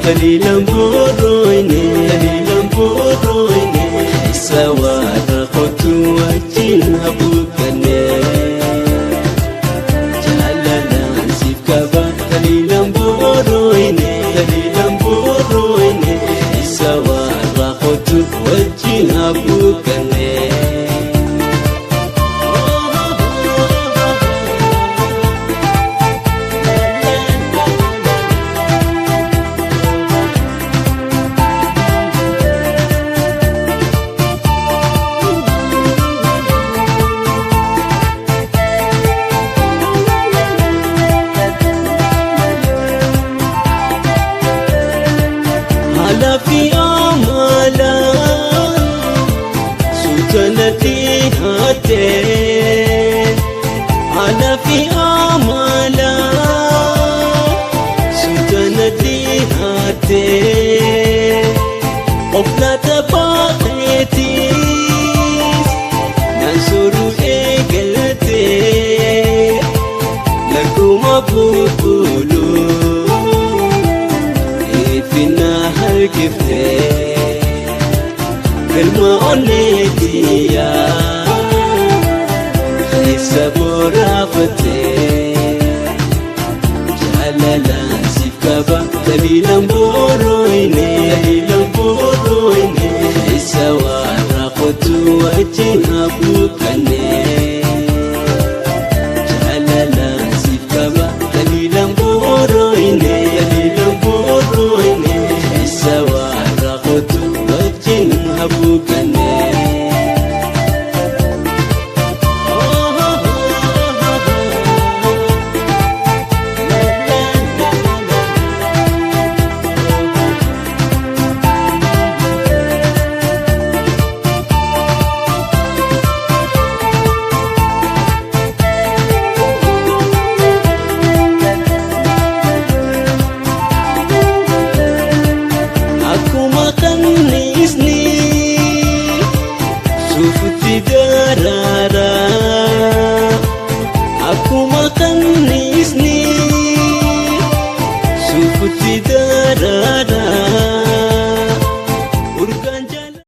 Taliilaan boorooyne, taliilaan boorooyne, isa warra kootu wajjin haguugganne. Jaalalaan siif qaba, taliilaan boorooyne, taliilaan boorooyne, isa warra kootu wajjin haguugganne. Haala fi amala suutanatti hattee, haala fi amala suutanatti hattee, of laata baaqeetis naan sooruu eegaltee, lakkuma bulbuluu. Ifina harkiftee galma onneetiyaa keessa boraafattee.